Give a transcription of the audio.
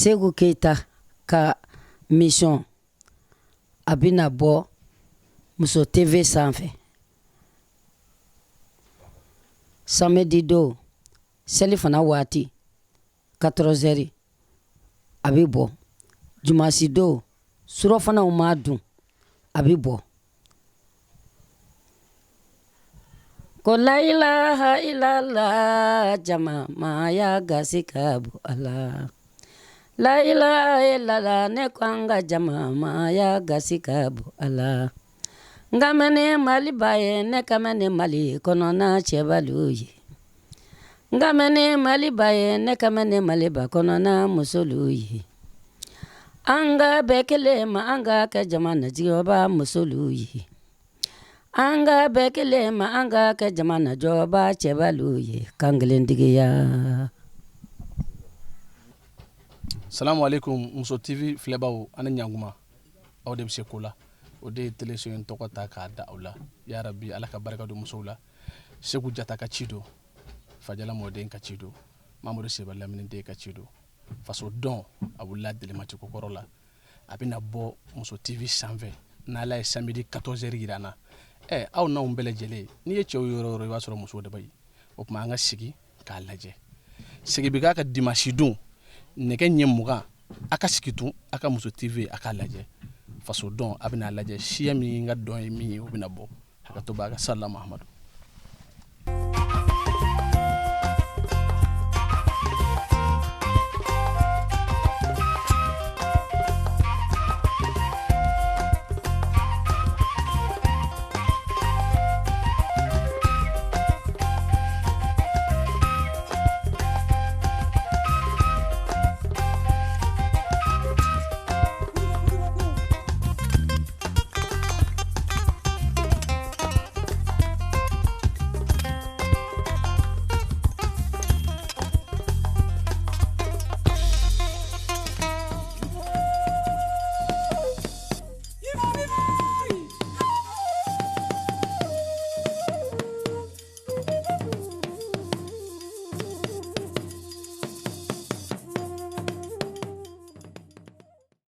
Segu Keyita ka mission a bɛna bɔ Muso TV sanfɛ samedi don selifana waati 14 heures a bɛ bɔ dimanche don surɔfanaw maa dun a bɛ bɔ Ko layilaha ilala jama maaya gasi ka bon ala layilaha ilala ne ko an ka jama maaya gasi ka bon ala n ka mɛn ni Maliba ye ne ka mɛn ni Mali kɔnɔna cɛbalu ye n ka mɛn ni Maliba ye ne ka mɛn ni Maliba kɔnɔna musolu ye an ka bɛɛ kelen ma an ka kɛ jamana jɔba musolu ye An ka bɛɛ kelen ma an ka kɛ jamana jɔba cɛbalu ye kankelentigiya. Salamu aleykum Muso TV filɛbaw a ni ɲankuma aw de bɛ se ko la o de ye teleso in tɔgɔ ta k'a da aw la yarabi ala ka barika don musow la Segu Jata ka ci don Fajala mɔden ka ci don Mamadu Seba Lamini den ka ci don faso dɔn a wulila delimati kokɔrɔ la a bɛna bɔ Muso TV sanfɛ n'ala ye samedi 14 heures yira an na ɛ aw n'anw bɛɛ lajɛlen n'i ye cɛw yɔrɔ o yɔrɔ i b'a sɔrɔ musow de bɛ yen o tuma an ka sigi k'a lajɛ segi bɛ k'a kan dimanche don nɛgɛ ɲɛ 20 a ka sigi tun a ka Muso TV a k'a lajɛ faso dɔn a bɛna a lajɛ siya min ka dɔn ye min ye o bɛna bɔ hakɛto b'a ka sala mahamadu.